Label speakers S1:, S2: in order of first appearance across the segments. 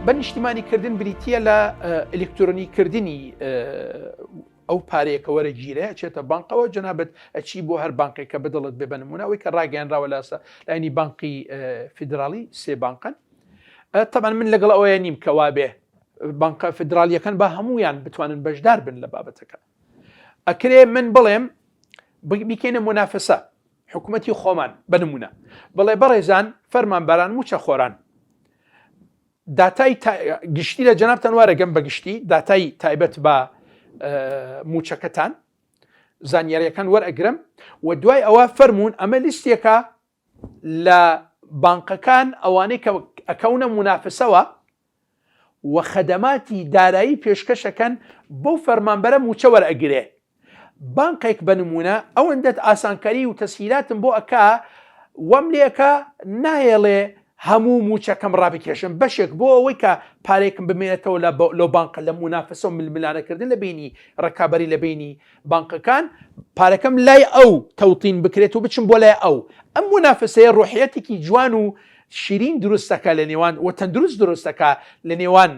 S1: بە نیشتیمانی کردن بریتییە لە ئەلکترۆنی کردنی ئەو پارەیە کە وەرەگیرێ ئەچێتە بانقەوە جەنابت ئەچی بۆ هەر بانقێک کە بەدڵت بێ بە نمونە ئەوەی کە ڕاگەیانراوە لاسە لاینی بانقی فیدراڵی سێ بانقن تەبعەن من لەگەڵ ئەوەیە نیم کە وابێ بانقە فیدراڵیەکان با هەمویان بتوانن بەشدار بن لە بابەتەکە ئەکرێ من بڵێم بیکەینە منافسە حکوومەتی خۆمان بە نمونە بڵێ بەڕێزان فەرمانبەران موچە خۆران داتای گشتی لە جەنابتان وارەگەم بە گشتی داتای تایبەت بە موچەکەتان زانیاریەکان وەرئەگرم و دوای ئەوە فەرمونون ئەمە لیستێکە لە بانقەکان ئەوانەی کە ئەکەونە منافسەوە و خەدەماتی دارایی پێشکەشەکەن بەو فەرمانبەرە موچە وەرئەگرێ بانقێک بە نموونە ئەوەندەت ئاسانکاری و تەسهیلاتم بۆ ئەکا وام لێ ئەکا نایەڵێ هەموو مووچەکەم ڕابکێشم بەشێک بۆ ئەوەی کە پارەیەکم بمێنێتەوە لە لۆ بانقە لە مونافەسە و ململانەکردن لە بینی ڕکابەری لە بینی بانقەکان پارەکەم لای ئەو تەوتین بکرێت و بچم بۆ لای ئەو ئەم مونافەسەیە ڕۆحیەتێکی جوان و شیرین دروستەکە لە نێوان و تەندروست دروستەکە لە نێوان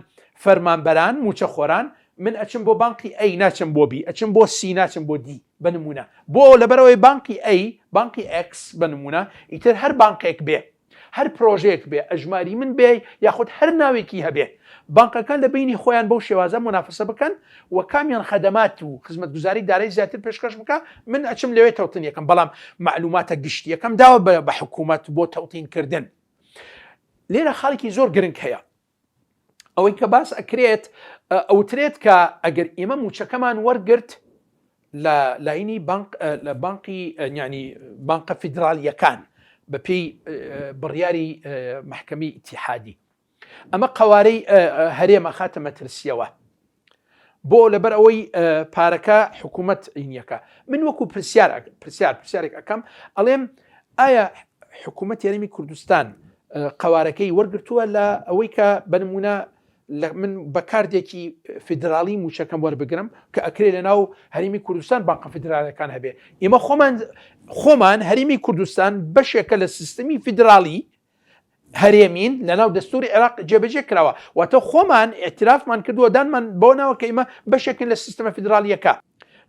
S1: فەرمانبەران مووچەخۆران من ئەچم بۆ بانقی A ناچم بۆ B ئەچم بۆ C ناچم بۆ D بە نمونە بۆ لەبەرئەوەی بانقی A بانقی X بە نمونە ئیتر هەر بانقێک بێ هەر پرۆژەیەک بێ ئەژماری من بێ یاخود هەر ناوێکی هەبێ بانقەکان لە بینی خۆیان بەو شێوازە مونافەسە بکەن و کامیان خەدەمات و خزمەتگوزاری دارای زیاتر پێشکەش بکا من ئەچم لەوێ تەوتین یەکەم بەڵام مەعلوماتە گشتیەکەم داوە بە حکوومەت بۆ تەوتین کردن لێرە خاڵێکی زۆر گرنگ هەیە ئەوەی کە باس ئەکرێت ئەوترێت کە ئەگەر ئێمە موچەکەمان وەرگرت لە لاینی بانق لە بانقی ینی بانقە فیدراالیەکان بە پێی بڕیاری محکمەی ئیتیحادی ئەمە قوارەی هەرێمە خاتە مەترسیەوە بۆ لەبەر ئەوەی پارەکە حکوومەت عینیەکە من وەکو پرسیار پرسیار پرسیارێک ئەەکەم ئەڵێم ئایا حکوومەت یاریمی کوردستان قوارەکەی وەرگتووە لە ئەوەی کە بنمونە لە من بە کاردێکی فیدراڵی موچەکەم وەربگرم کە ئەکرێ لە ناو هەرمی کوردستان بانقە فیدرالەکان هەبێ ئێمە خۆمان خۆمان هەرمی کوردستان بەشێکە لە سیستمی فیدراڵی هەرێمین لەناو دەستوری عێراق جێبەجێ کراوە واتە خۆمان ئیعترافمان کردووە دانمان بەوە ناوە کە ئیمە بەشێکن لە سیستەمە فیدراڵیەکە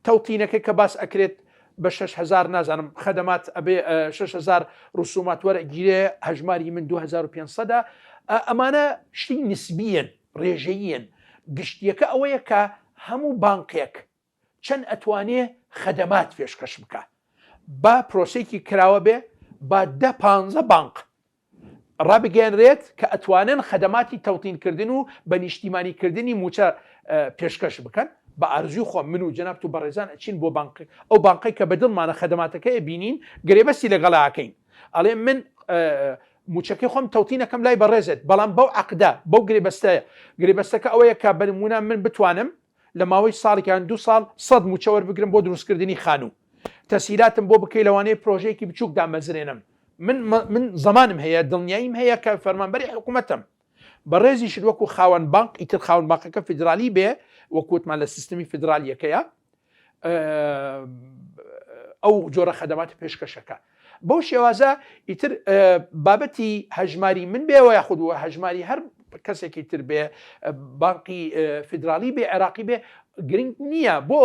S1: تەوتینەکە کە باس ئەکرێت بە 6000 نازانم خەدەمات ئەبێ 6000 ڕسومات وەرەگیرێ هەژماری من 2500 ئەمانە شتی نسبیەن ڕێژەییەن گشتیەکە ئەوەیە کە هەموو بانقێک چەند ئەتوانێ خەدەمات پێشکەش بکا با پرۆسەیەکی کراوە بێ با دە پانزە بانق ڕابگەیەنرێت کە ئەتوانن خەدەماتی تەوتین کردن و بە نیشتیمانی کردنی موچە پێشکەش بکەن بە ئارزوی خۆم من و جەنابت و بەڕێزان ئەچین بۆ بانق ئەو بانقەی کە بەدڵمانە خەدەماتەکە ئەبینین گرێبەستی لەگەڵا ئەکەین ئەڵێ من موچەکەی خۆم تەوتینەکەم لای بەڕێزت بەڵام بەو عەقدە بەو گرێبەستەیە گرێبەستەکە ئەوەیە کە بەنمونە من بتوانم لە ماوەی ساڵێک یان دوو ساڵ سەد مووچە وەربگرم بۆ دروستکردنی خانوو تەسهیلاتم بۆ بکەی لەوانەیە پرۆژەیەکی بچووک دامەزرێنم من من زەمانم هەیە دڵنیاییم هەیە کە فەرمانبەری حکوومەتم بەڕێزیشت وەکو خاوەن بانق ئیتر خاوەن بانقەکە فیدرالی بێ وەکو وتمان لە سیستمی فیدرالیەکەیە ئەو جۆرە خەدەماتی پێشکەشەکە بەو شێوازە ئیتر بابەتی هەژماری من بێەوە یاخود وە هەژماری هەر کەسێکی تر بێ بانقی فیدرالی بێ عێراقی بێ گرنگ نییە بۆ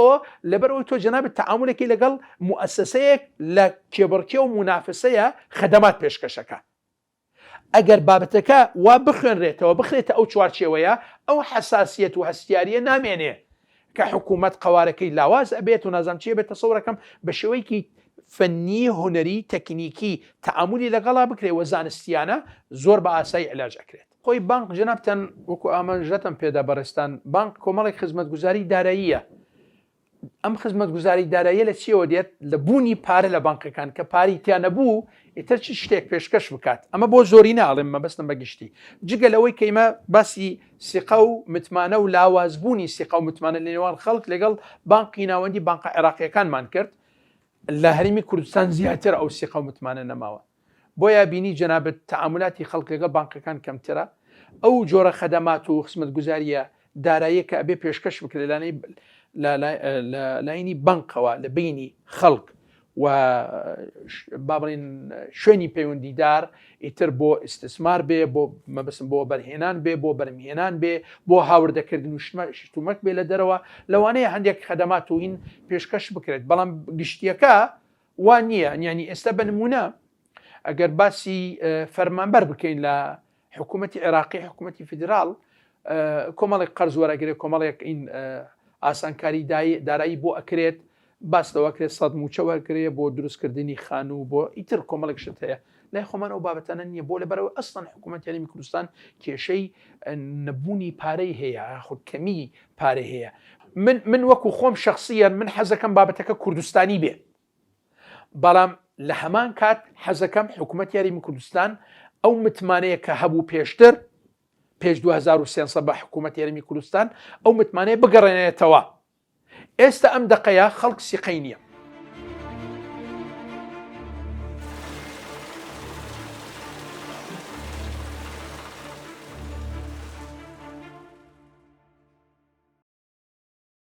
S1: لەبەر ئەوی تۆ جەنابەت تەعامولێکی لەگەڵ موئەسەسەیەک لە کێبڕکێ و مونافسەیە خەدەمات پێشکەشەکە ئەگەر بابەتەکە وا بخوێنرێتەوە، بخرێتە ئەو چوارچێوەیە، ئەو حەساسیەت و هەستیارییە نامێنێ کە حکوومەت قەوارەکەی لاواز ئەبێت و نازانم چی ئەبێت، تەسەورەکەم بە شێوەیەکی فەنی، هونەری، تەکنیکی تەعامولی لەگەڵا بکرێ و زانستیانە زۆر بە ئاسایی عیلاج ئەکرێت. خۆی بانق جەنابتان وەکو ئاماژەتان پێدا بەڕێزتان، بانق کۆمەڵێک خزمەتگوزاری داراییە ئەم خزمەتگوزاری داراییە لە چیەوە دێت؟ لە بوونی پارە لە بانقەکان کە پارەی تیا نەبوو ئیتر چ شتێک پێشکەش بکات ئەمە بۆ زۆری ناڵێم مەبەستم بە گشتی جگە لەوەی کە ئیمە باسی سیقە و متمانە و لاوازبوونی سیقە و متمانە لە نێوان خەڵک لەگەڵ بانقی ناوەندی بانقە عێراقیەکانمان کرد لە هەرێمی کوردستان زیاتر ئەو سیقە و متمانە نەماوە بۆیە بینی جەنابت تەعامولاتی خەڵک لەگەڵ بانقەکان کەمترە، ئەو جۆرە خەدەمات و خزمەتگوزارییە داراییە کە ئەبێ پێشکەش بکرێت لە لایەنی بانقەوە لە بەینی خەڵک و با بڵێن شوێنی پەیوەندیدار ئیتر بۆ ئیستسمار بێ بۆ مەبەسم بۆ بەرهێنان بێ بۆ بەرمهێنان بێ بۆ هاوردەکردن و شتومەک بێ لە دەرەوە لەوانەیە هەندێک خەدەمات و هین پێشکەش بکرێت بەڵام گشتیەکە وا نییە یانی ئێستا بە نمونە ئەگەر باسی فەرمانبەر بکەین لە حکوومەتی عێراقی حکوومەتی فیدراڵ کۆمەڵێک قەرز وەرەگرێت کۆمەڵێک ئین ئاسانکاری دارایی بۆ ئەکرێت باس لەوە کرێت سەد موچە وەرگێ بۆ دروستکردنی خانوو بۆ ئیتر کۆمەڵێک شت هەیە لای خۆمان ئەو بابەتانە نییە بۆ لەبەرەوە ئەسڵەن حکوومەت هەرێمی کوردستان کێشەی نەبوونی پارەی هەیە خود کەمی پارە هەیە من من وەکو خۆم شخصیان من حەزەکەم بابەتەکە کوردستانی بێ بەڵام لە هەمان کات حەزەکەم حکوومەت یاریمی کوردستان ئەو متمانەیە کە هەبوو پێشتر پێش 2013 بە حکوومەت یاریمی کوردستان ئەو متمانەیە بگەڕێنێتەوە ئێستا ئەم دقەیە خەڵک سیقەی نییە.